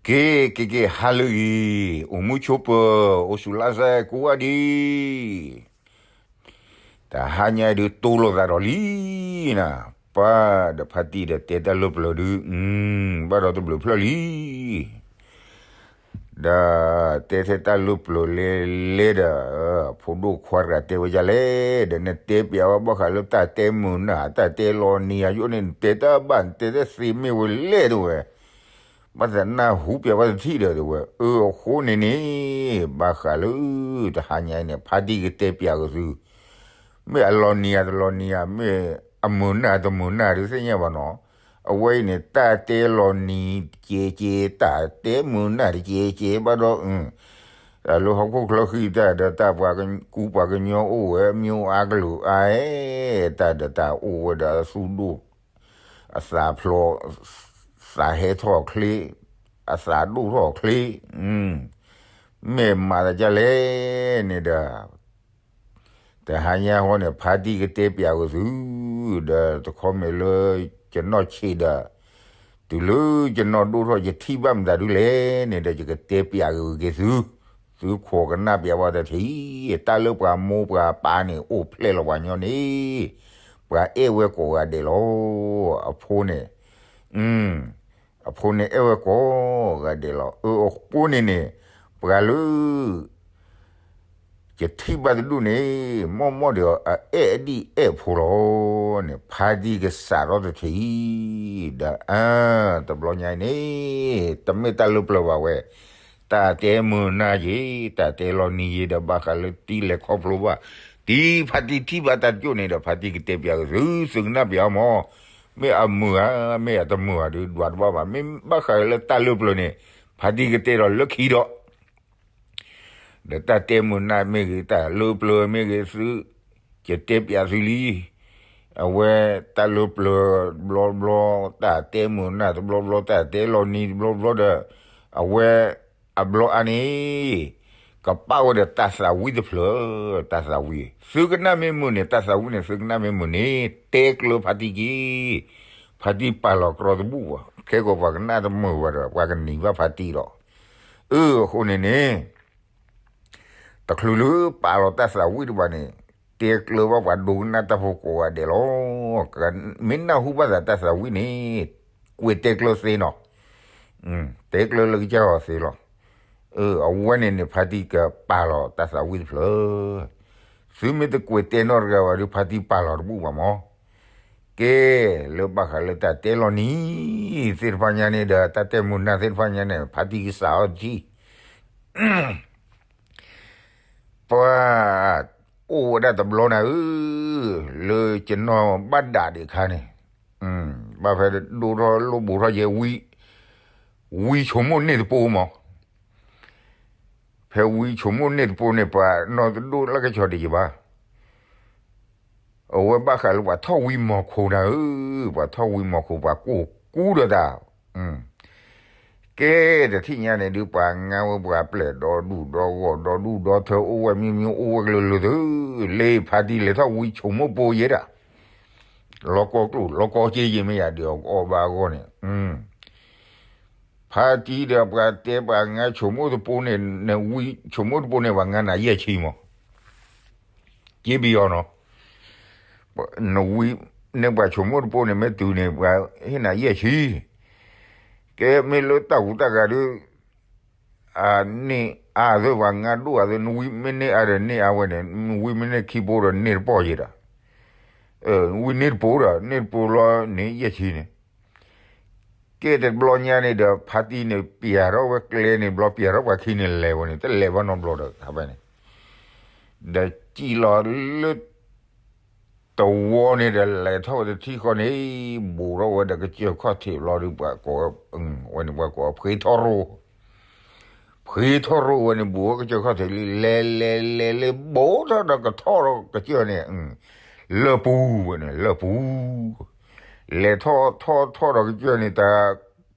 က့ၤ က့ၤ က့ၤ ဟါလၢအဂ့ၤ, အိၣ်မူဆိးပၢၤ, အိၣ်ဆူၣ်လါစဲ ကိးဂၤဒဲး, တဟါညါဒုးတိၢ်လိာ်သးဒီးလံနၤ, ပၢ်ဒီးဖါတံၢ်ဒီးတဲတၢ်လၢပျၢၤဒုး, ဘၣ်ဒီးတဘျုးဖျၢၣ်လံ ဒီးတဲထဲတၢ်လၢပျၢၤလဲၤလဲၤဒီး, ဖိဒိၣ်ခွါတဂၤတဲဝဲဒ်လဲၣ်, ဒီးနတဲပျးဝဲဘၣ်ဃးလၢတၢ်တဲမုာ်နၢ် တၢ်တဲလီၤနံၤအယိၣ်န့ၣ် နတဲတၢ်ဘၣ် နတဲတၢ်သ့မ့ၢ်ဝဲလဲၣ်တဝဲ, ဘၣ်သးနၢ်ဟူပျးဝဲတထံၣ်ဒီးတဝဲ, အၢ အဃိန့ၣ်န့ၣ်, ဘၣ်ဃးလၢ တဟါညါအံၤန့ၣ် ဖါတံၢ်ကတဲပျးက့ၤသု မ့ၢ်အလီၤနံၤဧါတလီၤနံၤဧါ, မ့ၢ်အမုာ်နၢ်တမုာ်နၢ်ဒုးသ့ၣ်ညါဘၣ်နီၤ, အဝဲအံၤန့ၣ် တၢ်တဲလီၤနံၤတကဲးကဲး, တၢ်တဲမုာ်နၢ်တကဲးကဲးဘၣ်ဒီး, တၢ်လၢဟီၣ်ခိၣ်ချၢဃံတၢ်ဒီးတၢ်ပှၤကူပှၤကညီအိၣ်ဝဲ မ့ၢ်အိၣ်အါကလုာ်အါ, တၢ်ဒီးတၢ်အိၣ်ဝဲဒီးအသူၣ်ဒိၣ် အသးဖျိး, သးဟဲထီၣ်ချ့, အသးဒိၣ်ထီၣ်ချ့, မ့ၢ်မၤသးဒ်လဲၣ်န့ၣ်ဒီး, တဟါညါဃီန့ၣ် ဖါတံၢ်ကတဲပျးက့ၤသု, ဒီးတခီမ့ၢ်လၢ ယနီၢ်ဆံးဒီး, တုၤလၢယနီၢ်ဒိၣ်ထီၣ်ယထံၣ်ဘၣ်မတၤဒုးလဲၣ်န့ၣ်ဒီး ယကတဲပျးက့ၤသု, သုခိးကနၣ်ပျးဝဲတထံၣ်, တၢ်လၢပှၤမိၢ်ပှၤပၢ်န့ၣ် အိၣ်ဖျဲၣ်လီၤပှၤညီန့ၣ်, ပှၤအဲၣ်ဝဲကိးဂၤဒဲးလီၤ, အဖိန့ၣ် အဖိန့ၣ်အဲၣ်ဝဲကိးဂၤဒဲးလီၤ, အၢ အဃိန့ၣ်န့ၣ်, ပှၤလၢ ယထံၣ်ဘၣ်တဒူၣ်န့ၣ်, မီၢ်မီၢ်ဒီးအအဲၣ်အဒံၣ်အဲၣ်ဖိလီၤန့ၣ် ဖါတံၢ်ကစးထီၣ်တထံၣ်, ဒီးအၢ တဘျီညါအံၤန့ၣ်, တမ့ၢ်တၢ်လၢပျၢၤဘၣ်ဝဲ, တၢ်တဲမုာ်နၢ်ယ့ၤ, တၢ်တဲလီၤနံၤယ့ၤ ဒီးဘၣ်ဃးလၢတံၢ်လဲၤခီဖျိဘၣ်, တံၢ်ဖါတံၢ်ထံၣ်ဘၣ်တၢ်တကၠိၣ်န့ၣ်ဒီး ဖါတံၢ်ကတဲပျးက့ၤသု, သုကနၣ်ပျးမီၢ်, မ့ၢ်အမုာ်ဧါ, မ့ၢ်အတမုာ်ဧါဒုး ဒွးတဘၣ်ဘၣ်, မ့ၢ်ဘၣ်ဃးလၢတၢ်လၢပျၢၤန့ၣ်, ဖါတံၢ်ကတဲဒီးလၢခံဒီး ဒီးတၢ်တဲမုာ်နၢ်မ့ၢ်ဂ့ၤ, တၢ်လၢပျၢၤမ့ၢ်ဂ့ၤ, သု, ယတဲပျးသုလံ, အဝဲတၢ်လၢပျၢၤတဘျီဘျီ, တၢ်တဲမုာ်နၢ်တဘျီဘျီ, တၢ်တဲလီၤနံၤတဘျီဘျီဒီး, အဝဲအဘျီအါန့ၣ်, ကပာ်ဝဲဒီးတၢ်သးဝံၣ်တဖျၢၣ်, တၢ်သးဝံၣ်, သုကနၣ်မ့ၢ်မုာ်န့ၣ်, တၢ်သးဝံၣ်န့ၣ် သုကနၣ်မ့ၢ်မုာ်န့ၣ်, တဲကျၢၤဖါတံၢ်က့ၤ, ဖါတံၢ်ပာ်လီၤကြီတဘူၣ်ဘၣ်, ခဲကိာ်ပှၤကနၣ်တမုာ်ဘၣ်ဒီး ပှၤကနံၤဘၣ်ဖါတံၢ်ဒီး, အၢ အဃိန့ၣ်န့ၣ် တချုးလၢပာ်လီၤတၢ်သးဝံၣ်တဘၣ်န့ၣ်, တဲကျၢၤဘၣ်ပှၤဒိကနၣ်တၢ်ဖိကိးဂၤဒဲးလီၤ. မ့ၢ်နၢ်ဟူဘၣ်သးတၢ်သးဝံၣ်န့ၣ်, ကွဲးတဲကျၢၤသ့နီၤ, တဲကျၢၤလၢကစၢ်ဂီၤသ့လီၤ. အဝဲန့ၣ်န့ၣ် ဖါတံၢ်ကပာ်လီၤတၢ်သးဝံၣ်တဖျၢၣ်, သုမ့ၢ်တကွဲးတဲနီတဂၤဘၣ်ဒီး ဖါတံၢ်ပာ်လီၤတဘူၣ်ဘၣ်မီၢ်. ကဲ, လၢဘၣ်ဃးလၢတၢ်တဲလီၤနံၤသ့ၣ်တဖၣ်ညါန့ၣ်ဒီး တၢ်တဲမုာ်နၢ်သ့ၣ်တဖၣ်ညါန့ၣ် ဖါတံၢ်ကစးအီၤတထံၣ် ပှၤအိၣ်ဝဲဒၣ်တဘျီနၤဧၢ, လၢယနီၢ်ဘၣ်ဒၣ်ဒံးအခါန့ၣ်, ဘၣ်ဖဲဒိၣ်ထီၣ်လိၣ်ဘိးထီၣ်ယဲ ဝံဆိမိၣ်န့ၢ်တပိမီၢ်, ဖဲဝံဆိမိၣ်န့ၢ်တပိန့ၣ် ပှၤနီၢ်တဒိၣ်လၢကဆီဒံးယဘၣ် အဝဲဘၣ်ဃးလၢပှၤထီၣ်ဝံမီၤခိနၤဧၢ, ပှၤထီၣ်ဝံမီၤခိ ပှၤကိၢ်ကူဒီးတၢ်, ကဲ, တထံၣ်ညါန့ၣ်ဒုး ပှၤငါဝဲပှၤပျဲၢ်ဒီဒူၣ်ဒီဂီၢ် ဒီဒူၣ်ဒီထၢ အိၣ်ဝဲမံမံ အိၣ်ဝဲကလုာ်ကလုာ်သု, လၢဖါတံၢ်လဲၤထီၣ်ဝံဆိမိၣ်ပိယဲဒၣ်, လီၤကီကျိၣ် လီၤကီစ့ယံၤမ့ၢ်ယၤဒုး အီၣ်ဘၣ်အဂီၢ်န့ၣ် ဖါတံၢ်ဒီးပှၤတဲပှၤငါဆိမိၣ်တပိန့ၣ်, နဝံဆိမိၣ်တပိန့ၣ် ပှၤငါနၤယဲၢ်ဆံမီၢ်, က့ဘံအီၤနီၤ, နဝံန့ၢ်ပှၤဆိမိၣ်တပိန့ၣ် မ့ၢ်တုၤန့ၣ် ပှၤဟ့ၣ်နၤယဲၢ်ဆံ, ကဲမ့ၢ်လၢတၢ်ဟူးတၢ်ဂဲၤဒုး အန့ၢ်အါသု ပှၤငါဒိၣ်အါသု နဝံမ့ၢ်န့ၢ်အါဒီးန့ၢ်အါဝဲန့ၣ် နဝံမ့ၢ်န့ၢ်ခံပိဒီးန့ၢ်တပိယဲဒၣ်, နဝံန့ၢ်တပိဒီး န့ၢ်တပိလီၤန့ၣ် ယဲၢ်ဆံန့ၣ်, ကဲတဘျီညါန့ၣ်ဒီး ဖါတံၢ်န့ၣ် ပျဲထီၣ်ဝဲကျဲန့ၣ် ဘျီပျဲထီၣ်ပှၤခံန့ၣ်လဲၤဝဲန့ၣ် တလဲၤဘၣ်နီတဘျီဒီး ဖဲန့ၣ် ဒီးစံၣ်လီၤလၢ တဝီန့ၣ်ဒီး လဲၤထီၣ်ဝဲတထံၣ်ဃီန့ၣ် ဘူးထီၣ်ဝဲဒီးကစၢၢ်ခီၣ်ထံးဘျီဒီး ပှၤကိးဝဲ, ဝဲန့ၣ် ပှၤကိးဝဲဖှ့ထီၣ်ရိ, ဖှ့ထီၣ်ရိဝဲန့ၣ် ဘူးဝဲကစၢၢ်ခီၣ်ထံးလံ လဲၤလဲၤလဲၤလဲၤ ဘူးထီၣ်ဒီးကထီၣ်ဒီးကစၢၢ်န့ၣ်, လၢပူၤဝဲန့ၣ် လၢပူၤ, လဲၤထီၣ်ထီၣ်ထီၣ်ဒီးကစၢၢ်န့ၣ် တၢ်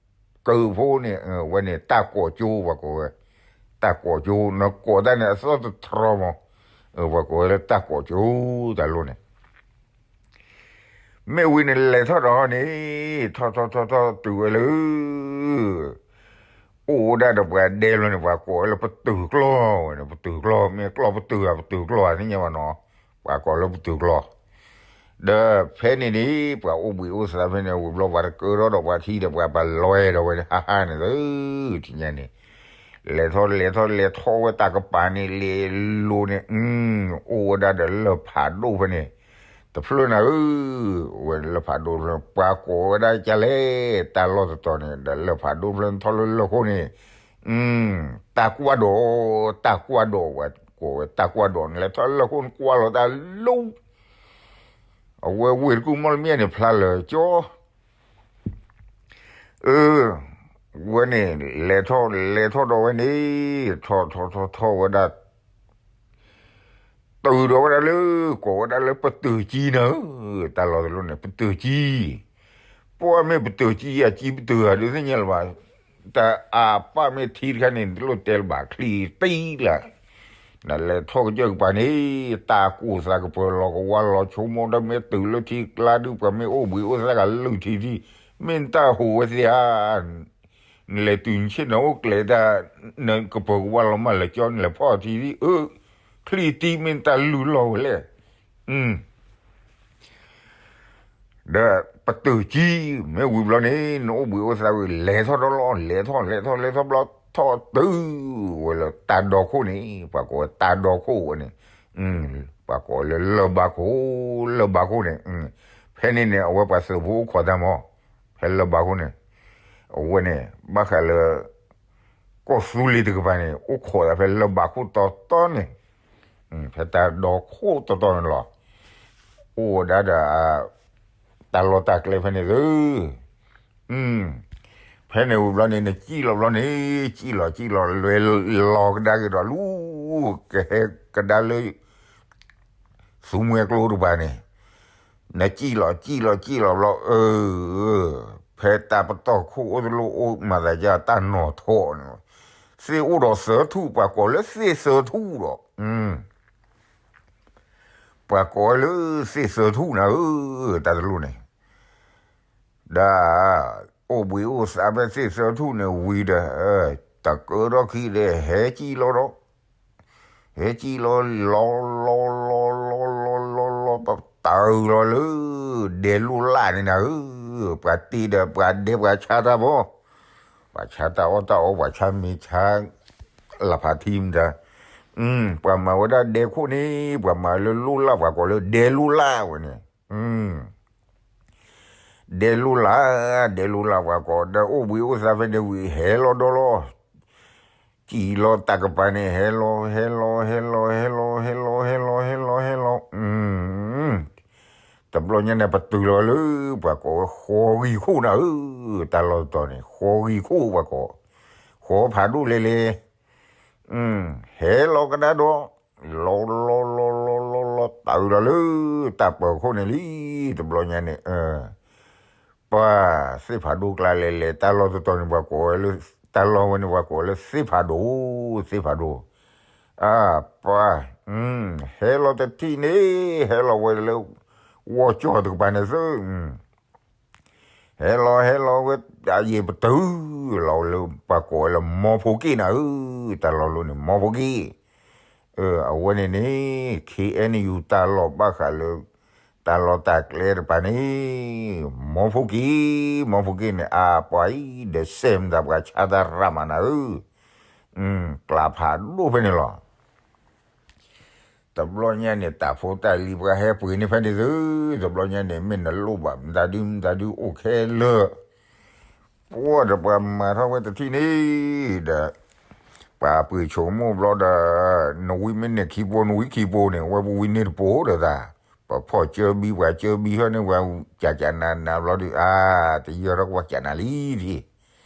ကုာ်ဖိန့ၣ် ဝဲန့ၣ် တၢ်ကိးကၠိ ပှၤကိးဝဲ, တၢ်ကိးကၠိ နကိးတၢ်န့ၣ် အသီၣ်တထြီမး, ပှၤကိးဝဲလၢတၢ်ကိးကၠိ တၢ်လိၣ်န့ၣ်, မ့ၢ်ဝံၤန့ၣ် လဲၤထီၣ်ဒီးန့ၣ် ထီၣ်ထီၣ်ထီၣ်ထီၣ်တုၤဝဲလၢ အိၣ်ဝဲဒၣ်ဒီးပှၤဒဲလီၤန့ၣ် ပှၤကိးဝဲလၢပတုာ်ကျီၢ်ဝဲန့ၣ်, ပတုာ်ကျီၢ် မ့ၢ်ကျီၢ်ပတုာ်ဧါ ပတုာ်ကျီၢ်ဧါ သ့ၣ်ညါဘၣ်နီၤ, ပှၤကိးလၢပတုာ်ကျီၢ်. ဒီးဖဲန့ၣ်န့ၣ် ပှၤအိၣ်ဘှံးအိၣ်သါဖဲန့ၣ် ဝံၤဘျီပှၤတကၢထီၣ်ဒီးပှၤထံဒီးပှၤပလွဲဒီးဝဲန့ၣ် ဟါဟါန့ၣ်သု, ထံၣ်ညါန့ၣ် လဲၤထီၣ်လဲၤထီၣ်လဲၤထီၣ်ဝဲတၢ်ကပၤန့ၣ် လဲၤလိၤန့ၣ် အိၣ်ဝဲဒၣ်ဒီးလၢၢ်ဖးဒိၣ်ဖဲန့ၣ် တဖျၢၣ်နၤဧၢ, ဝဲလၢၢ်ဖးဒိၣ်တဖျၢၣ် ပှၤကိးဝဲဒၣ်ကလဲၣ် တၢ်လီၢ်တတီၤန့ၣ် ဒီးလၢၢ်ဖးဒိၣ်တဖျၢၣ်နထီၣ်လၢလၢၢ်ခိၣ်န့ၣ်, တၢ်ကွၢ်ဒိး, တၢ်ကွၢ်ဒိးဝဲကိးဝဲ တၢ်ကွၢ်ဒိးန့ၣ် လဲၤထီၣ်လၢလၢၢ်ခိၣ်နကွၢ်လီၤတၢ်လီၤ အဝဲဝ့ၢ်တကူၣ်မီၢ်လမၠဲၣ်န့ၣ်ဖျါလၢာ်ကၠီ, အၢ, ဝဲန့ၣ် လဲၤထီၣ်လဲၤထီၣ်ဒီးဝဲန့ၣ်, ထီၣ်ထီၣ်ထီၣ်ထီၣ်ဝဲဒၣ် တုၤဒီးဝဲဒၣ်လၢ ကိးဝဲဒၣ်လၢပတုာ်ကံနၤဧၢ, တၢ်လီၢ်တလီၢ်န့ၣ် ပတုာ်ကံ, ပှၤမ့ၢ်ပတုာ်ကံ အကံပတုာ်ဧါ ဒုးသ့ၣ်ညါလၢၤဘၣ်, တၢ်အပၢ်မ့ၢ်ထံတခါန့ၣ် တလိၣ်တဲလၢၤဘၣ် ချံတံလၢ် နလဲၤထီၣ်ကစၢၢ်ကပၤန့ၣ် တၢ်ကိၢ်သးကပၢၤလီၤကဝါလီၤဆိကမိၣ် ဒီးမ့ၢ်တုၤလၢထံကျါဒုး ပှၤမ့ၢ်အိၣ်ဘှံးအိၣ်သါကလုၢ်ထံထံ, မ့ၢ်နတၢ်ဟူးဝဲသ့ဧါ, နလဲၤတုၤနဆ့ၣ်နီၤအိၣ်ကျဲၤတၢ်, နကပၢၤကဝါလီၤမၢ်လၢာ်ကၠီ နလဲၤဖီၣ်ထံထံ အၢ, ချံတံမ့ၢ်နတၢ်လုၢ်လီၢ်ဝဲလဲၣ်, ဒီးပတုာ်ကံ, မ့ၢ်ဝံၤဘျီန့ၣ် နအိၣ်ဘှံးအိၣ်သါဝံၤ လဲၤထီၣ်ဒီးလီၤ လဲၤထီၣ်လဲၤထီၣ်လဲၤထီၣ်ဘျီ ထီၣ်တုၤဝဲလၢတၢ်ဒီခိၣ်န့ၣ် ပှၤကိးဝဲတၢ်ဒီခိၣ်ဝဲန့ၣ်, ပှၤကိးလၢလၢၢ်ဘါခိၣ်, လၢၢ်ဘါခိၣ်န့ၣ်, ဖဲန့ၣ်န့ၣ် အဝဲပှၤသုးဖိအိၣ်ခိးတၢ်မး, ဖဲလၢၢ်ဘါခိၣ်န့ၣ်, အဝဲန့ၣ် ဘၣ်ဃးလၢ ကီၢ်သူလ့ၤတကပၤန့ၣ် အိၣ်ခိးသးဖဲလၢၢ်ဘါခိၣ်တီတီန့ၣ်, ဖဲတၢ်ဒီခိၣ်တီတီန့ၣ်လီၤ. အိၣ်ဝဲဒၣ်ဒီး တၢ်လီၢ်တၢ်ကျဲဖဲန့ၣ်သု, ဖဲန့ၣ်ဝံၤဘျီန့ၣ် နစံၣ်လီၤဘျီန့ၣ်, စံၣ်လီၤစံၣ်လီၤ လဲၤလီၤကဒါက့ၤဒီးလူၤ ကဟဲကဒါလၢ သူမှဲကျိတကပၤန့ၣ်, နစံၣ်လီၤစံၣ်လီၤစံၣ်လီၤဘျီ အၢ, ဖဲတၢ်ပတီၢ်ခိၣ်အိၣ်တလိၣ်အိၣ်မၤသးဒ်တၢ်နီၢ်ထီၣ်န့ၣ်, သ့ၣ်အိၣ်ဒီးသၢထူၣ် ပှၤကိးလၢသ့ၣ်သၢထူၣ်ဒီး, ပှၤကိးလၢသ့ၣ်သၢထူၣ်နၤဧၢ, တၢ်တလိၣ်န့ၣ် ဒီး အိၣ်ဘှံးအိၣ်သါဖဲသ့ၣ်သၢထူၣ်န့ၣ်ဝံၤဒီး, တကၢထီၣ်ခံဒီး ဟဲစံၣ်လီၤဒီး, ဟဲစံၣ်လီၤ လီၤလီၤလီၤလီၤလီၤလီၤလီၤ တတုၤလီၤလၢ ဒဲလိၣ်လၢ်န့ၣ်နၤဧၢ, ပှၤတ့ဒီးပှၤဒဲပှၤဆါတၢ်ဘီ, ပှၤဆါတၢ်အီၣ်တၢ်အီ ပှၤဆါမ့ၤဆါ လၢဖးထံမတၤ, ပှၤမၤဝဲဒၣ်ဒဲခိၣ်န့ၣ် ပှၤမၤလၢလိၣ်လၢ် ပှၤကိးလၢဒဲလိၣ်လၢ်ဝဲန့ၣ် ဒဲလိၣ်လၢ်, ဒဲလိၣ်လၢ်ပှၤကိး ဒီးအိၣ်ဘှံးအိၣ်သါဖဲန့ၣ်ဝံၤ ဟဲလီၤဒီးလီၤ, စံၣ်လီၤတၢ်ကပၤန့ၣ် ဟဲလီၤ ဟဲလီၤ ဟဲလီၤ ဟဲလီၤ ဟဲလီၤ ဟဲလီၤ ဟဲလီၤ ဟဲလီၤ ဟဲလီၤ, တဘျီညါန့ၣ် ပတုၤလီၤလၢ ပှၤကိးဝဲဃီဂံၢ်ခိၣ်နၤဧၢ, တၢ်လီၢ်တတီၤန့ၣ် ဃီဂံၢ်ခိၣ်ပှၤကိး, ဃီဖးဒိၣ်လဲၤလဲၤ ဟဲလီၤကဒါဒီး, လီၤလီၤလီၤလီၤလီၤလီၤ တုၤလီၤလၢ တၢ်ပၢၤခိၣ်န့ၣ်လံ, တဘျီညါန့ၣ်, ပှၤသ့ၣ်ဖးဒိၣ်ကျါလဲၤလဲၤ တၢ်လီၢ်တတီၤန့ၣ် ပှၤကိးဝဲလၢ, တၢ်လီၢ်ဝဲန့ၣ် ပှၤကိးဝဲလၢသ့ၣ်ဖးဒိၣ်, သ့ၣ်ဖးဒိၣ်, အပှၤ, ဟဲလီၤတထံၣ်န့ၣ်, ဟဲလီၤဝဲလၢ ဝီကၠီၣ်တကပၤန့ၣ်သု ဟဲလီၤဟဲလီၤဝဲ, အယံာ်ပတုၤလီၤလၢ ပှၤကိးဝဲလၢမီဖိက့ၣ်နၤဧၢ, တၢ်လီၢ်လၢန့ၣ် မီဖိက့ၣ်, အဝဲန့ၣ်န့ၣ် ခ့ၣ်အဲၣ်ယူၣ် တၢ်လီၢ်ဘၣ်ဃးလၢ တၢ်လီၢ်တၢ်ကျဲတကပၤန့ၣ်, မီဖိက့ၣ်, မီဖိက့ၣ်န့ၣ် အပှၤအံၤ ဒီးစဲးမတၤပှၤဆါတၢ်ရၣ်မးနၤဧၢ, ကျးဖးဒိၣ်ဖဲန့ၣ်လီၤ. တဘျီညါန့ၣ် တၢ်ဖိတၢ်လံၤပှၤဟဲပှ့ၤန့ၢ်ဖဲန့ၣ်သု, တဘျီညါန့ၣ် မ့ၢ်နလိၣ်ဘၣ်မတၤဒုမတၤဒုအိၣ်ခဲလၢာ်, ပှၤဒီးပှၤမၤထီၣ်ဝဲတထံၣ်န့ၣ်ဒီး, ပှၤပှ့ၤဆိကမိၣ်ဘျီဒီး, နဝံမ့ၢ်န့ၢ်ခံပိ, နဝံခံပိန့ၣ် ဝဲပဝံန့ၢ်တပိဒီးသး, ပဖီၣ်ကၢဘံ ပှၤကၢဘံဟီန့ၣ် ပှၤကးကးနၤနၤဘျီဒီး အါ, တယၢၤထီၣ်ပှၤကးနၤလံဒံး ပှၤအိၣ်ဒီးလၢ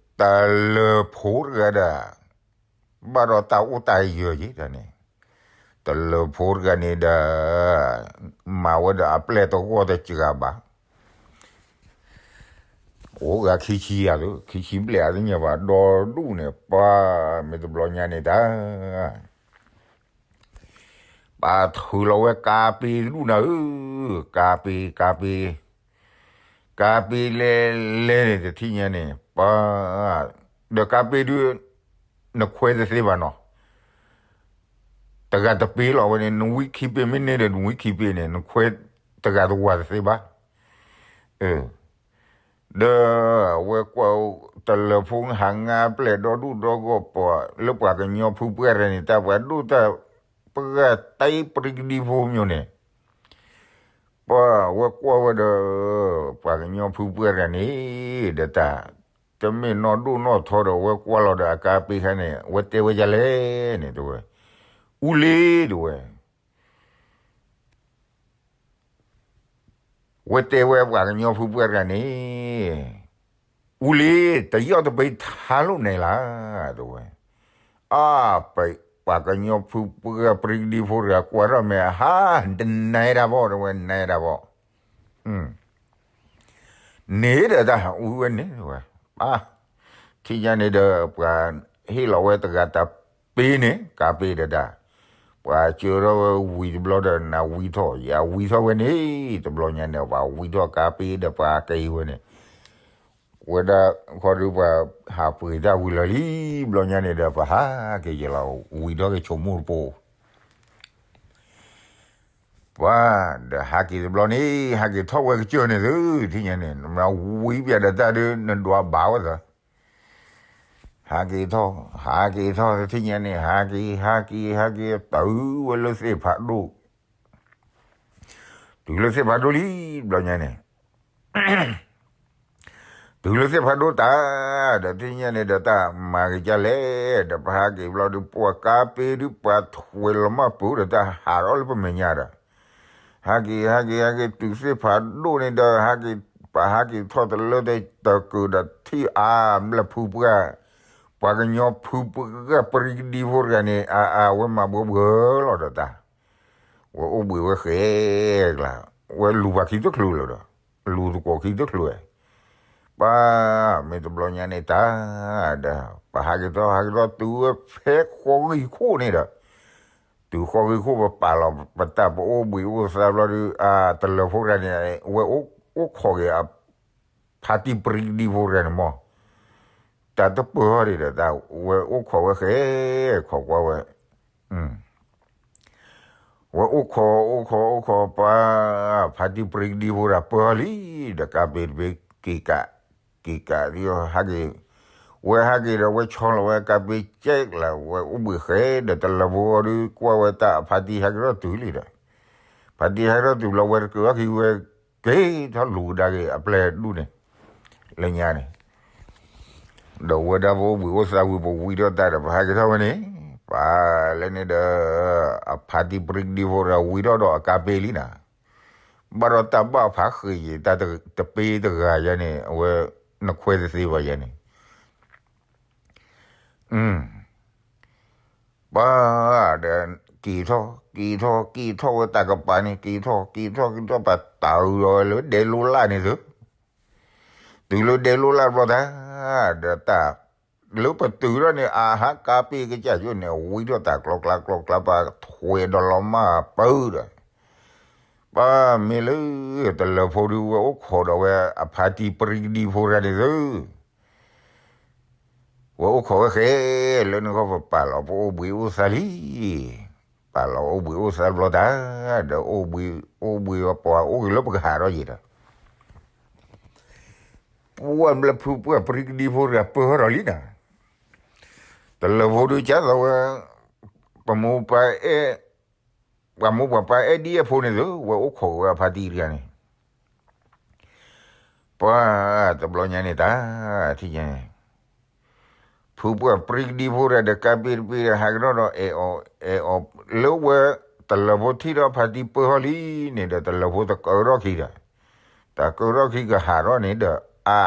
တၢ်လၢၢ်ဖိတဂၤဒီး ဘၣ်ဒီးတၢ်အိၣ်တၢ်ယၢၤက့ၤတၢ်န့ၣ်, တၢ်လၢၢ်ဖိတဂၤန့ၣ်ဒီး မၤဝဲဒီးအပျဲၢ်တဂီၢ်တစှၤဘၣ်, အိၣ်ဂၤခံဆံယၤလၢ ခံဆံဘျဲၣ်အသ့ၣ်ညါဘၣ် ဒီဒူၣ်န့ၣ် ပှၤမ့ၢ်တဘျီညါန့ၣ်တၢ် ပာ်ထုးလီၤဝဲကါပ့တဒူၣ်နၤဧၢ, ကါပ့ ကါပ့, ကါပ့လဲလဲန့ၣ် တထံၣ်ညါန့ၣ် ပှၤ ဒီးကါပ့ဒုး နခွဲးတသ့ဘၣ်နီၤ, တဂၤတပ့လီၤဝဲန့ၣ် နဝံခံပ့မ့ၢ်န့ၢ်ဒီး နဝံခံပ့န့ၣ် နခွဲးတဂၤတဝၤတသ့ဘၣ်. ဒီးအဝဲကွၢ် တလၢၤဖိဟးငါပျဲၢ်ဒီဒူၣ်ဒီဂီၢ်ပှၤ လၢပှၤကညီဖုပှၢ်တဂၤန့ၣ် တၢ်ပှၤဒိၣ်တၢ်ပှၢ်တၢ်ပရံကဒံဖိမ့ၢ်န့ၣ် ပှၤဝဲကွၢ်ဝဲဒီး ပှၤကညီဖုပှၢ်တဂၤန့ၣ် ဒီးတၢ် တမ့ၢ်နီၢ်ဒိၣ်နီၢ်ထီဒီး ဝဲကွၢ်လီၤဒီးအကါပ့ခါန့ၣ် ဝဲတဲဝဲဒ်လဲၣ်န့ၣ် တဲဝဲ, အူလ့ တဲဝဲ ဝဲတဲဝဲပှၤကညီဖုပှၢ်တဂၤန့ၣ်, အူလ့ တယီၣ်တပ့ထါလိၣ်န့ၣ်လၢ် တဲဝဲ, အါ ပှၤကညီဖုပှၢ်ပရံကဒံဖိတဂၤကွၢ်ထီၣ်မဲာ် ဟါ တနဲဒၣ်ဘီၣ် တဲဝဲ နဲဒၣ်ဘီၣ် န့ၣ်ဒီးတၢ်ဟးအူဝဲန့ၣ်ဝဲ, ပၢ် ထံၣ်ညါန့ၣ်ဒီး ပှၤဟ့ၣ်လီၤဝဲတဂၤတၢ်ပ့န့ၣ် ကါပ့ဒီးတၢ်, ပှၤစၢထီၣ်ဝဲဝံၤတဘျီဒီး နဝံထီၣ် ယဝံထီၣ်ဝဲန့ၣ်, တဘျီညါန့ၣ် ပှၤဝံထီၣ်ကါပ့ဒီးပှၤက့ၤဝဲန့ၣ်, ဝဲဒၣ်ခီဒုး ပှၤဟးပှ့ၤတၢ်ဝံၤလၢာ်လံ, ဘျီညါန့ၣ်ဒီး ပှၤဟးက့ၤယလီၤ ဝံထီၣ်က့ၤဆိကမိၣ်တပိၢ် ပှၤ ဒီးဟးက့ၤတဘျီန့ၣ် ဟးက့ၤထီၣ်ဝဲကစၢၢ်န့ၣ်သု, ထံၣ်ညါန့ၣ် နမ့ၢ်ဝံပၠးဒီးတၢ်ဒုး နဒွးဘၣ်ဝဲသၢ, ဟးက့ၤထီၣ် ဟးက့ၤထီၣ် တထံၣ်ညါန့ၣ် ဟးက့ၤ ဟးက့ၤ ဟးက့ၤ တုၤဝဲလၢသ့ၣ်ဖးဒိၣ်, တုၤလၢသ့ၣ်ဖးဒိၣ်လံ ဘျီညါန့ၣ် တုၤလၢသ့ၣ်ဖးဒိၣ်တၢ်, ဒီးထံၣ်ညါန့ၣ်ဒီး တၢ်မၤက့ၤကလဲၣ်, ဒီးပဟးက့ၤဘျီဒုး ပှၤကါပ့ဒုး ပှၤထွဲလီၤမၢ်ပူၤဒီး တၢ်ဟးထီၣ်လၢပမဲာ်ညါဒီး, ဟးက့ၤ ဟးက့ၤ ဟးက့ၤ တုၤသ့ၣ်ဖးဒိၣ်န့ၣ်ဒီး ဟးက့ၤ ပဟးက့ၤထီၣ်တလၢတကၢၢ်ဒီး ထံၣ်အါ ဘျဲၣ်ဖုပှၢ်, ပှၤကညီဖုပှၢ်ပရံကဒံဖိတဂၤန့ၣ် အါ အါ ဝဲမၤဘှီဘှီလီၤဒီးတၢ် ဝဲအိၣ်ဘှံးဝဲဃဲကျါ, ဝဲလူၤပှၤခံတချုးလၢၤဒီး, လူၤသကိးခံတချုးဝဲ, ပၢ် မ့ၢ်တဘျီညါန့ၣ်တၢ်, ဒီး ပဟးက့ၤထီၣ် ဟးက့ၤထီၣ်တုၤဝဲဖဲဃီဂံၢ်ခိၣ်န့ၣ်ဒီး, တုၤဃီဂံၢ်ခိၣ် ပပာ်လီၤပတၢ် ပအိၣ်ဘှံးအိၣ်သါဘျီဒုး အတလၢၤဖိတဂၤန့ၣ် ဝဲအိၣ်ခိးက့ၤအဖါတံၢ်ပရံကဒံဖိတဂၤန့ၣ်မး, တၢ်တပၢၢ်ဟီၣ်ဒံးဒီးတၢ် ဝဲအိၣ်ခိးဝဲဃဲ, ခိးကွၢ်ဝဲ ဝဲအိၣ်ခိး အိၣ်ခိး အိၣ်ခိး ပှၤ ဖါတံၢ်ပရံကဒံဖိတဂၤပၢၢ်လံ, ဒီးကါပ့တဘ့ၣ်က့ၤကး, က့ၤကးဒ်ဟးက့ၤ, ဝဲဟးက့ၤဒီးဝဲဆီလီၤဝဲကါပ့ကဲးလၢ ဝဲအိၣ်ဘှံးဃဲဒီး တလၢၤဖိအီၤဒုးကွၢ်ဝဲတၢ် အဖါတံၢ်ဟဲက့ၤထီၣ်တုၤလံဒီး, ဖါတံၢ်ဟဲက့ၤထီၣ်တုၤဘျီ ဝဲတကၢၢ်အီၣ်ခံ ဝဲက့ၤထီၣ်လူၤကဒါက့ၤအပျဲၢ်ဒူၣ်န့ၣ်, လၢညါန့ၣ် ဒီးဝဲဒၣ်ပအိၣ်ဘှံးအိၣ်သါဝံၤ ပဝံထီၣ်တၢ်ဒီး ပဟးက့ၤထီၣ်ဝဲန့ၣ်, ပှၤလၢန့ၣ်ဒီး အဖါတံၢ်ပရံကဒံဖိဒီးဝံထီၣ်ဒီးအကါပ့လံနၤ, ဘၣ်ဒီးတၢ်ဘၣ်ဖးဃ့ယံၤ တၢ်တပ့တဂၤယါန့ၣ် အဝဲ နခွဲးတသ့ဘၣ်ယါန့ၣ်, ပှၤဒီး က့ၤထီၣ် က့ၤထီၣ် က့ၤထီၣ်ဝဲတၢ်ကပၤန့ၣ် က့ၤထီၣ် က့ၤထီၣ် က့ၤထီၣ် ပှၤတၢ်အုးဒီးဝဲလၢဒဲလိလၢ်န့ၣ်သု, တုၤလၢဒဲလိလၢ်ဘျီတၢ်, ဒီးတၢ် လၢပတုၤထီၣ်န့ၣ် အဟးကါပ့ကစၢ်ယိၣ်န့ၣ် ဝံထီၣ်တၢ်ကျီကျါကျီကျါ ပှၤထွဲဒီးလီၤမၢ်ပၢၢ်ဒီး, ပှၤမ့ၢ်လၢ တလၢၤဖိဒုးဝဲအိၣ်ခိးဒီးဝဲအဖါတံၢ်ပရံကဒံဖိတဂၤန့ၣ်သု ဝဲအိၣ်ခိးဝဲဃဲ, လၢနဂီၢ်ပပာ်လီၤပအိၣ်ဘှံးအိၣ်သါလံ, ပာ်လီၤအိၣ်ဘှံးအိၣ်သါဘျီတၢ်, ဒီးအိၣ်ဘှံး အိၣ်ဘှံးဝဲပှၤအိၣ်ဂ့ၤလၢပကဟးထီၣ်ယံၤဒီး, ပှၤဘျဲၣ်ဖုပှၢ်ပရံကဒံဖိတဂၤပၢၢ်ထီၣ်လံနၤ, တလၢၤဖိဒုးကသိးဝဲ, ပမိၢ်ပှၤအဲၣ် ပှၤမိၢ်ပှၤပၢ်အဲၣ်ဒံၣ်အဲၣ်ဖိန့ၣ်သု ဝဲအိၣ်ခိးဝဲအဖါတံၢ်တဂၤန့ၣ်, ပှၤတဘျီညါန့ၣ်တၢ်, ထံၣ်ညါန့ၣ်, ဖုပှၢ်ပရံကဒံဖိတဂၤဒီးကါပ့တပ့ဒီး ဟးကဒီးဒီးအဲၣ်အီၤ အဲၣ်အီၤလၢဝဲ, တလၢၤဖိထံၣ်ဒီးဖါတံၢ်ပၢၢ်ထီၣ်လံန့ၣ်ဒီး တလၢၤဖိတကၢထီၣ်ခံဒီး, တၢ်ကၢထီၣ်ခံကဟးထီၣ်န့ၣ်ဒီး အါ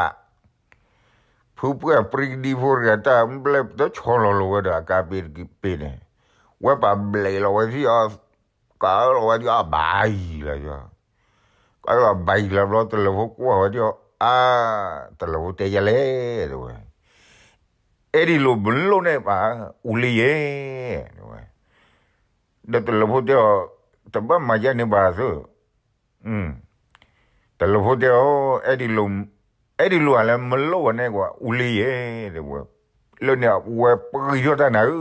ဖုပှၢ်ပရံကဒံဖိတဂၤတၢ်ဘျဲၣ်တဆီလီၤလိၤဝဲဒီးအကါပ့တပ့န့ၣ်, ဝဲပာ်ဘျဲးလီၤဝဲထံၣ်အီၤ, ကးလီၤဝဲဒ်အီၤဘၣ်အံၤလီၤ, ကးလီၤဘၣ်အံၤလီၤဘျီ တလၢၤဖိကွၢ်ဝဲဒ်အီၤ, အါ, တလၢၤဖိတဲယၤလဲၣ် တဲဝဲ, အဲၣ်ဒ်လိာ်ဘျိန့ၣ်ဘၣ်, အူလံယဲ, တဲဝဲ, ဒီးတလၢၤဖိတဲအီၤ, တဘၣ်မၤယဲန့ၣ်ဘၣ်သု, တလၢၤဖိတဲအီၤ, အဲၣ်ဒိးလိာ်ဧါလဲၣ်, မ့ၢ်လိာ်ဘၣ်န့ၣ်ကွၢ် အူလံယဲ, တဲဝဲ, လၢန့ၣ် ဝဲပဂံၢ်ထီၣ်တၢ်နၤဧ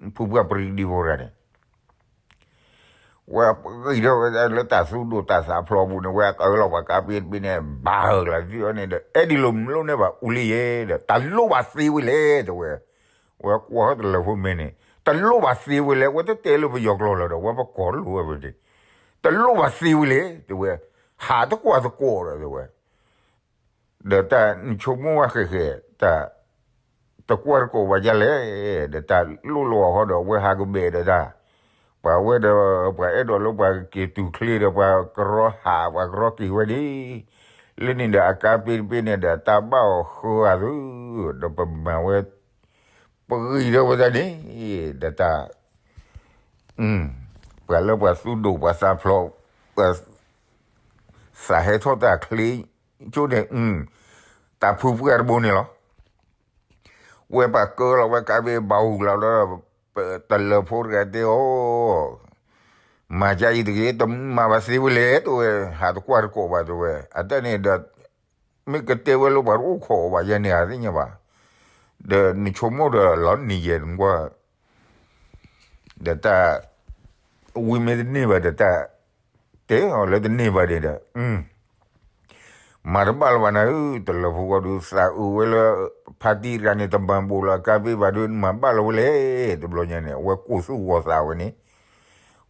ၢ, ဖုပှၢ်ပရံးကဒံဖိတဂၤန့ၣ် ဝဲပဂံၢ်ထီၣ်ဝဲဒၣ်လၢတၢ်သူၣ်ဒိၣ်တၢ်သးဖျိးအပူၤန့ၣ် ဝဲအကၢလီၤပှၤကါပ့တဘ့ၣ်န့ၣ် ဘၣ်ဟၢၣ်ကျါသံအီၤန့ၣ်ဒီး အဲၣ်ဒိးလိာ်မ့ၢ်လိာ်န့ၢ်ဘၣ်အူလံယဲဒီး တၢ်လိၣ်ဘၣ်သ့ဝဲလဲၣ် တဲဝဲ, ဝဲကွၢ်ဟီၣ်တလၢၤဖိမ့ၢ်န့ၣ် တလိၣ်ဘၣ်သ့ဝဲလဲၣ်, ဝဲတတဲလၢပယီၤကျိာ်လၢၤဒီး ဝဲပကိးလိာ်ဝဲပန့ၣ်, တလိၣ်ဘၣ်သ့ဝဲလဲၣ် တဲဝဲ, ဟးတကွၢ်သကိးဒီး တဲဝဲ ဒီးတၢ်နဆိကမိၣ်ဝဲဃဲးဃဲး, တၢ်တကွၢ်တကိးဘၣ်ဒ်လဲၣ်, ဒီးတၢ်လိၣ်လီၤအီၤဃီဒီးအဝဲဟးကဘဲးဒီးတၢ်, ပှၤဝဲဒီး ပှၤအဲၣ်ဒိးလၢပှၤက့ၤတုၤချ့ဒီး ပှၤကရီဟး ပှၤကရီက့ၤဝဲဒၣ်, လၢန့ၣ်ဒီးအကါပ့တဘ့ၣ်န့ၣ်ဒီး တၢ်ဘၣ်အီၤဃၢအသု, ဒီးပမၤဝဲ ပဂံၢ်ထီၣ်ဝဲဒၣ်န့ၣ်, ဒီးတၢ် ပှၤလၢပှၤသူၣ်ဒိၣ်ပှၤသးဖျိး, ပှၤ သးဟဲထီၣ်တၢ်ချ့ကၠိန့ၣ်, တၢ်ဖုပှၢ်တဘိန့ၣ်လီၤ. ဝဲပှၤကၢလီၤဝဲကါဘ့ၣ်ဘၣ်ဟူးလီၤဒီး, တလၢၤဖိတဂၤတဲအီၤ, မၤဒ်အံၤတဂ့ၤ, တမၤဘၣ်သ့ဝဲလဲၣ် တဲဝဲ, ဟးတကွၢ်တကိးဘၣ် တဲဝဲ, အတၢ်န့ၣ်ဒီး မ့ၢ်ကတဲဝဲလၢပှၤတအိၣ်ခိးအီၤဘၣ်ယဲန့ၣ် အသ့ၣ်ညါဘၣ်, ဒီးနဆိကမိၣ်ဒီးလီၤနံၤယဲၢ်နကွၢ် ဒီးတၢ် ဝံမ့ၢ်တန့ၢ်ဘၣ်ဒီးတၢ် တဲအီၤလၢတန့ၢ်ဘၣ်န့ၣ်ဒီး, မၤတဘၣ်လၢၤဘၣ်နၤဧၢ, တလၢၤဖိဂီၢ်ဒုးသးအုးဝဲလၢ ဖါတံၢ်တဂၤန့ၣ် တမၤဘူးလၢအကါဘ့ၣ်ဘၣ်ဒီး မၤဘၣ်လၢၤဝဲလဲၣ်, တဘျီညါန့ၣ် အဝဲကိၢ်သူၣ်ဂီၤသးဝဲန့ၣ်,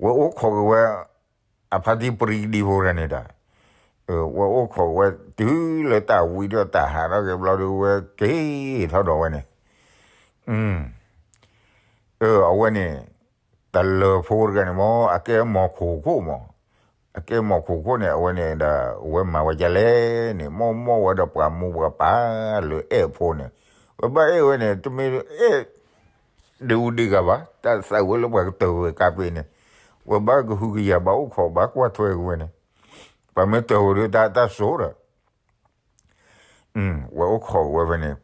ဝဲအိၣ်ခိးက့ၤဝဲ အဖါတံၢ်ပရံကဒံဖိတဂၤန့ၣ်ဒီး, ဝဲအိၣ်ခိးဝဲတုၤလၢတၢ်ဝံထီၣ်တၢ်ဟးထီၣ်က့ၤဘျီဒီး ဝဲက့ၤထီၣ်ဒီးဝဲန့ၣ် အဝဲန့ၣ် တလၢၤဖိတဂၤန့ၣ်မ့ၢ် အကဲမီၤခိၣ်ခိၣ်မး, အကဲမီၤခိၣ်ခိၣ်န့ၣ် အဝဲန့ၣ်ဒီး ဝဲမၤဝဲဒ်လဲၣ်န့ၣ် မိၢ်မိၢ်ဝဲဒီးပှၤမိၢ်ပှၤပၢ်လၢအဲၣ်ဖိန့ၣ်, ဝဲဘၣ်အဲၣ်ဝဲန့ၣ် တမ့ၢ်အဲၣ်ဒုးဒုးဂၤဘၣ်, တၢ်သးဝဲလၢပှၤကတၢၢ်ဝဲကါပ့ၤန့ၣ်, ဝဲဘၣ်ကဟုကယာ်ဘၣ်အိၣ်ခိးဘၣ်ကွၢ်ထွဲက့ၤဝဲန့ၣ်, ပှၤမ့ၢ်တၢၢ်ဝဲဒီးတၢ်တၢ်စိဒီး ဝဲအိၣ်ခိးဝဲဖဲန့ၣ်,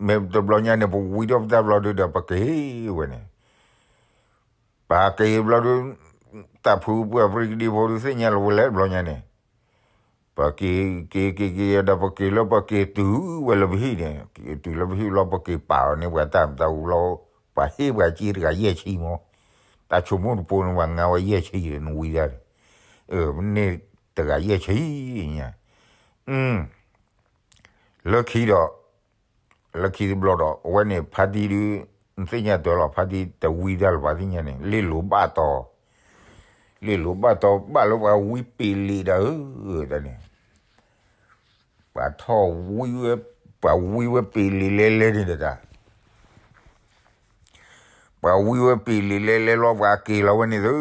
မ့ၢ်တဘျီညါန့ၣ် ပဝံထီၣ်ပတၢ်ဘျီဒုဒီး ပက့ၤဝဲန့ၣ်, ပက့ၤဘျီဒု, တၢ်ဖုပှၢ်ပရံကဒံဖိဒုသ့ၣ်ညါလီၤဝဲလဲၣ်တဘျီညါန့ၣ်, ပက့ၤ က့ၤက့ၤက့ၤဒီး ပက့ၤလၢပက့ၤတုၤဝဲလၢပဟံၣ်န့ၣ်, က့ၤတုၤလၢပဟံၣ်လီၤ ပက့ၤပာ်အီၤန့ၢ်ပှၤတၢ်မတၤအူလီၤ, ပှၤဟ့ၣ်ပှၤက့တဂၤယဲၢ်ဆံမး, တၢ်ဆိကမိၣ်တပိန့ၣ် ပှၤငါဝဲယဲၢ်ဆံဒီး နဝံဒၣ်, ပန့ၢ်တဂၤယဲၢ်ဆံညါ လၢခံဒီး, လၢခံတဘျီဒီး အဝဲန့ၣ်ဖါတံၢ်ဒုး, နသ့ၣ်ညါတၢ်လီၤ ဖါတံၢ်တဝံတၢ်လၢၤဘၣ်သ့ၣ်ညါန့ၣ် လ့ၣ်လိၤဘၣ်တီၤ, လ့ၣ်လိၤဘၣ်တီၤ ဘၣ်လၢပှၤဝံပ့ၤလံးဒၣ်ဧၢ, တၢ်န့ၣ်, ပှၤထီၣ်ဝံဝဲ, ပှၤဝံဝဲပ့ၤလံးလဲလဲန့ၣ်ဒီးတၢ် ပှၤဝံဝဲပ့ၤလံးလဲလဲလီၤ ပှၤက့ၤလီၤဝဲန့ၣ်သု,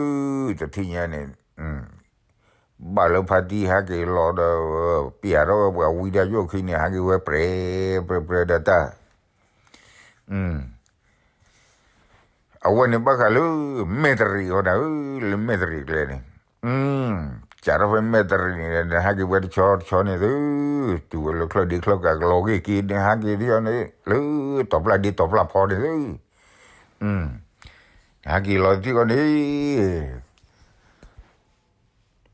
တထံၣ်ညါန့ၣ်, ဘၣ်လၢဖါတံၢ်ဟဲက့ၤလီၤဒီး, ပျဲထီၣ်ဝဲပှၤဝံတၢ်ယိၣ်ခံန့ၣ် ဟဲက့ၤဝဲပြဲၤ, ပြဲၤပြဲၤဒီးတၢ်, အဝဲန့ၣ်ဘၣ်ဃးလၢ, မဲၢ်တရံးအီၤနၤဧၢ, လၢမဲၢ်တရံးကျဲန့ၣ်, စးထီၣ်ဖဲမဲၢ်တရံးန့ၣ် နဟဲက့ၤဝဲတဆီတဆီန့ၣ်သု, တုၤဝဲလၢချၢၣ်ဒ့ချၢၣ်ကးကလီၤဂ့ၢ်က့ၤ နဟဲက့ၤထံၣ်အီၤန့ၣ် လၢတီၤပျၢ်ဒ့တီၤပျၢ်ဖီန့ၣ်သု, နဟဲက့ၤလီၤထံၣ်အီၤန့ၣ်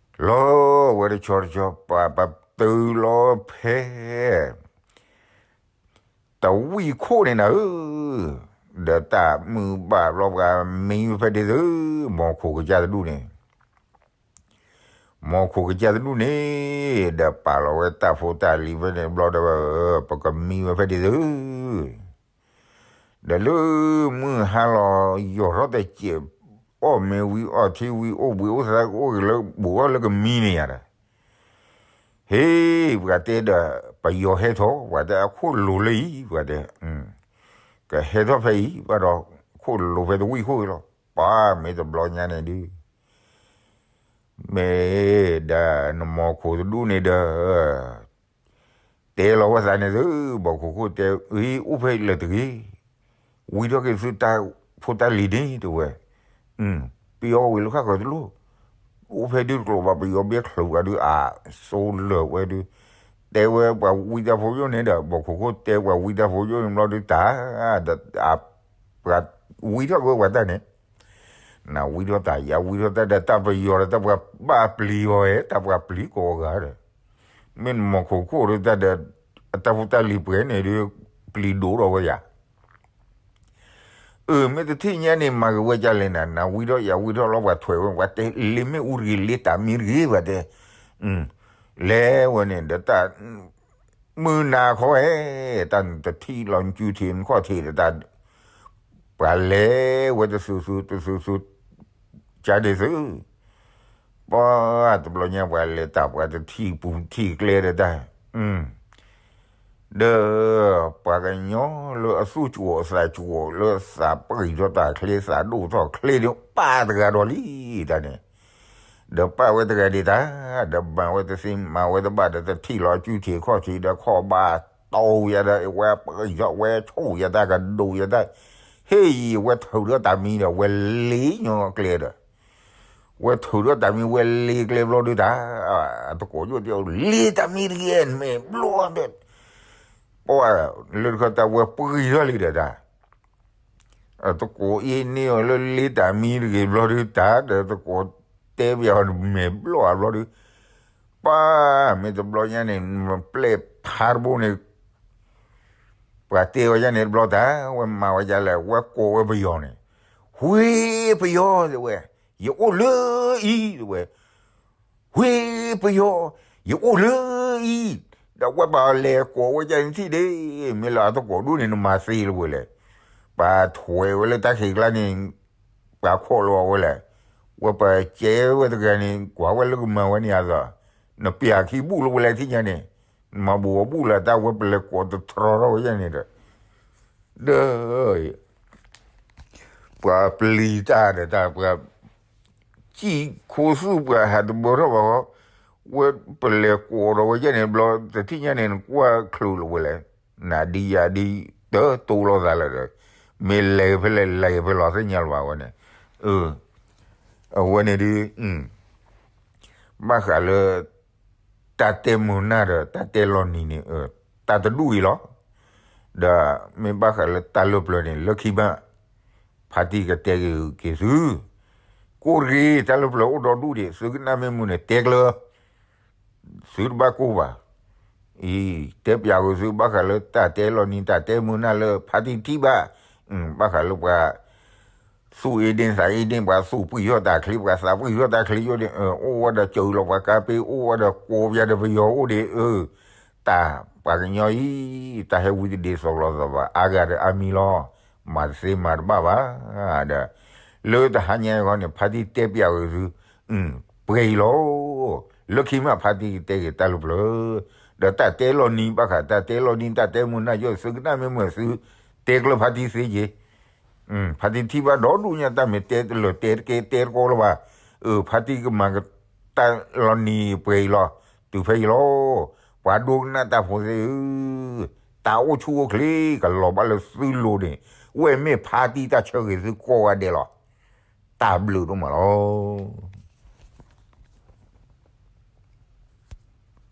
လီၤဝဲတဆီတဆီ ပှၤပတုၤလီၤဖဲ တဝံၢ်ခိၣ်န့ၣ်နၤဧၢ, ဒီးတၢ်မုၢ်ဘၣ်ဘျီပှၤမံဝဲဖဲဒ့သု, မီၤခိၣ်ကစၢ်တဒူၣ်န့ၣ်, မီၤခိၣ်ကစၢ်တဒူၣ်န့ၣ်, ဒီးပာ်လီၤဝဲတၢ်ဖိတၢ်လံၤဖဲန့ၣ်ဘျီဒီး, ပကမံဝဲဖဲဒ့သု ဒီးလၢမုၢ်ဟါလီၤ ယီၤထီၣ်တစဲး, အီၣ်မ့ၤဝံၤအီထံဝံၤ အိၣ်ဘှံးအိၣ်သါအိၣ်ဂ့ၤလၢဘူးအီၣ်လၢကမံန့ၣ်ယါဒီး, ဟ့ၣ် ပှၤတဲဒီး, ပယီၤဟဲထီၣ် ပှၤတဲအခိၣ်လိၤလၢအံၤ ပှၤတဲ, ကဟဲထီၣ်ဖဲအံၤ ဘၣ်ဒီး, ခိၣ်လိၤဖဲတဝံၢ်ခိၣ်လီၤ, ပှၤမ့ၢ်တဘျီညါန့ၣ်ဒုး မ့ၢ်ဒီးနမီၤခိၣ်တဒူၣ်န့ၣ်ဒီး, တဲလီၤဝဲသးန့ၣ်သု, မီၤခိၣ်ခိၣ်တဲ, အံၤ အိၣ်ဖဲအံၤလၢာ်တဂ့ၤ, ဝံထီၣ်က့ၤသုတၢ်ဖိတၢ်လံၤန့ၣ် တဲဝဲ, ပယီၤဝံၤလၢခါဃၢၤတလိၣ်, အိၣ်ဖဲဒုတကျိၤဘၣ် ပယီၤဘဲချုးပှၤဒုးအစိလၢာ်ဝဲဒုး, တဲဝဲပှၤဝံတၢ်ဖိယိၣ်န့ၣ်ဒီး မီၤခိၣ်ခိၣ်တဲပှၤဝံတၢ်ဖိယိၣ်န့ၣ်ဘျီဒုးတၢ်, ဒီးပှၤဝံထီၣ်က့ၤပှၤတၢ်န့ၣ် နဝံထီၣ်တၢ် ယဝံထီၣ်တၢ်ဒီး တၢ်ပယီၤဒီးတၢ်ပှၤဘၣ်ပျံၤအီၤဧဲ တၢ်ပှၤပျံၤကိးဂၤဒီး, မ့ၢ်နမီၤခိၣ်ခိၣ်ဒီးတၢ်ဒီး အတၢ်ဖိတၢ်လံၤပှဲၤန့ၣ်ဒီး ပျံၤဒိၣ်ထီၣ်ဝဲယၤ. အၢ မ့ၢ်တထံၣ်ညါန့ၣ် မၤက့ၤဝဲဒ်လဲၣ်နၤ, နဝံထီၣ်ယၤဝံထီၣ်လီၤ ပှၤထွဲးဝဲ ပှၤတဲလ့မ့ၣ်အူတဂ့ၤ လ့တၢ်မံတဂ့ၤ ပှၤတဲ, လဲၤဝဲန့ၣ်ဒီးတၢ် မုၢ်နၤခီဝဲ, တၢ်နတထံၣ်လီၤနစုထံးနခီၣ်ထံးဒီးတၢ် ပှၤလဲၤဝဲတစုစုတစုစု ကဒ့သု, ပှၤတဘျီညါပှၤလဲၤတၢ် ပှၤတထံၣ်ပူၤထံၣ်ကျဲဒီးတၢ်, ဒီးပှၤကညီလၢအသူၣ်ကၠိအသးကၠိလၢသးပှံၤထီၣ်တၢ်ချ့ သးဒိၣ်ထီၣ်ချ့ဒီး ပၢ်တဂၤဒီးလံတၢ်န့ၣ်, ဒီးပၢ်ဝဲတဂၤဒံးတၢ်, ဒီးမၤဝဲတသ့ မၤဝဲတဘၣ်ဒီး တထံၣ်လီၤစုထံးခီၣ်ထံးဒီး ခီၣ်ဘၣ်တီယၤဒီး ဝဲပှံၤထီၣ်ဝဲဆိၣ်ယၤတၢ် ကဒိးယၤတၢ်, ဟ့ၣ်အံၤ ဝဲထုးဒီးတၢ်မံဒီး ဝဲလ့ညီကျဲဒီး ဝဲထုးဒီးတၢ်မံ ဝဲလ့ကျဲဘျီဒုတၢ်, အတကိးယိၣ်တဲ လ့တၢ်မံတဂ့ၤ မဲာ်ဘျီၣ်ဒီး, ပှၤလၢတခီတၢ်ဝဲပှံၤထီၣ်လံဒီးတၢ်, အတကိးအ့န့ၢ်အီၤလၢလ့တၢ်မံတဂ့ၤဘျီဒုတၢ် ဒီးတကိးတဲဘၣ်အီၤမဲာ်ဘျီၣ်အဘျီဒု, ပၢ်မ့ၢ်တဘျီညါန့ၣ် ပျဲၢ်ဖးတဘိန့ၣ် ပှၤတဲဝဲယၤန့ၣ်တဘျီတၢ် ဝဲမၤဝဲဒ်လဲၣ် ဝဲကိးဝဲပယီၤန့ၣ်, ဝ့ၢ်ပယီၤတဲဝဲ, ယအိၣ်လၢအံၤတဲဝဲ, ဝ့ၢ်ပယီၤ, ယအိၣ်လၢအံၤ, ဒီးဝဲပှၤလဲၤကိးဝဲယၤန့ၣ်ထံၣ်ဒ့, မ့ၢ်လၢအတကိးဒိၣ်န့ၣ် နမၤသ့လၢၤဝဲလဲၣ်, ပှၤထွဲးဝဲလၢတၢ်ခံးကျါန့ၣ် ပှၤခိးလီၤဝဲလဲၣ်, ဝဲပှၤကဲဝဲတဂၤန့ၣ် ကွၢ်ဝဲလၢကမၤဝဲန့ၣ်အသိး, နပျၢ်ခံဘူၣ်လၢဝဲလဲၣ်ထံၣ်ညါန့ၣ်, နမၤဘူၣ်အဘူၣ်လၢတၢ်ဝဲပလဲၤကိးတတြီထီၣ်ဝဲယၤန့ၣ်ဒီး ဒီး ပှၤပျံၤတၢ်ဒီးတၢ်ပှၤ စံၣ်ခိသူၣ်ပှၤဟးတဘၢထီၣ်ဘၣ်ဃီ, ဝဲပလဲၤကိးဒီးဝဲယဲန့ၣ်ဘျီ တထံၣ်ညါန့ၣ် နကွၢ်ချုးလီၤဝဲလဲၣ်, နၤဒ်ယၤဒ် တတိလိာ်သးလၢာ်ဒီး မ့ၢ်လဲၤဖဲလဲၣ်လဲၤဖဲလဲၣ်သ့ၣ်ညါလၢၤဘၣ်ဝဲန့ၣ်, အဝဲန့ၣ်ဒ် ဘၣ်ဃးလၢ တၢ်တဲမုာ်နၢ်ဒီး တၢ်တဲလီၤနံၤန့ၣ် တၢ်တဒူၣ်အံၤလီၤ. ဒီးမ့ၢ်ဘၣ်ဃးလၢတၢ်လၢပျၢၤန့ၣ် လၢခံမး ဖါတံၢ်ကတဲက့ၤသု, ကိးတဂ့ၤ တၢ်လၢပျၢၤအိၣ်ဒီဒူၣ်ဒံး သုကနၣ်မ့ၢ်မုာ်န့ၣ် တဲကျၢၤ သုတဘၣ်ကိၢ်ဘၣ်. အံၤ တဲပျးက့ၤသုဘၣ်ဃးလၢတၢ်တဲလီၤနံၤ တၢ်တဲမုာ်နၢ်လၢဖါတံၢ်ထံၣ်ဘၣ်, ဘၣ်ဃးလၢပှၤ သူၣ်အ့ဒ့ၣ်သးအ့ဒ့ၣ် ပှၤသူၣ်ပှံၢ်ထီၣ်တၢ်ချ့ ပှၤသးပှံၢ်ထီၣ်တၢ်ချ့ယိၣ်ဒ့ၣ်, အိၣ်ဝဲဒီးစၢၤလီၤပှၤကါပ့ အိၣ်ဝဲဒီးကိးပယီၤဒီးပယီၤအိၣ်ဒ့ၣ်, တၢ်ပှၤကညီအံၤ တၢ်ဟဲဝံတဒ့သိးလီၤသးဘၣ်အါဂၤဒီးအါမံၤလီၤ. မၤတသ့မၤတဘၣ်ဘၣ်. ဒီး လၢတဟါညါအံၤဃီန့ၣ် ဖါတံၢ်တဲပျးက့ၤသု, ပှဲၤအံၤလီၤ. လၢခံမးဖါတံၢ်ကတဲက့ၤတၢ်လၢပျၢၤ, ဒီးတၢ်တဲလီၤနံၤဘၣ်ဃး တၢ်တဲလီၤနံၤ တၢ်တဲမုာ်နၢ်ယိၣ် သုကနၣ်မ့ၢ်မုာ်သု တဲကျၢၤဖါတံၢ်သ့က့ၤ ဖါတံၢ်ထံၣ်ဘၣ်ဒီဒူၣ်ညါ တၢ်မ့ၢ်တဲတလၢာ်တဲတကဲ တဲတကီလၢၤဘၣ်. ဖါတံၢ်ကမၤကတၢၢ်လီၤနံၤပှဲၤအံၤလီၤ. တုၤဖဲအံၤလီၤ. ပှၤဒိကနၣ်တၢ်ဖိသ့ၣ်ဧၢ, တၢ်အိၣ်ဆူၣ်အိၣ်ချ့ ကလီၤဘၣ်လၢသုလိၤန့ၣ်, ဝဲမ့ၢ်ဖါတံၢ်တၢ်ဆၢဂ့ၤသုကိးဂၤဒဲးလီၤ. တၢ်ဘျုးဒိၣ်မးလီၤ.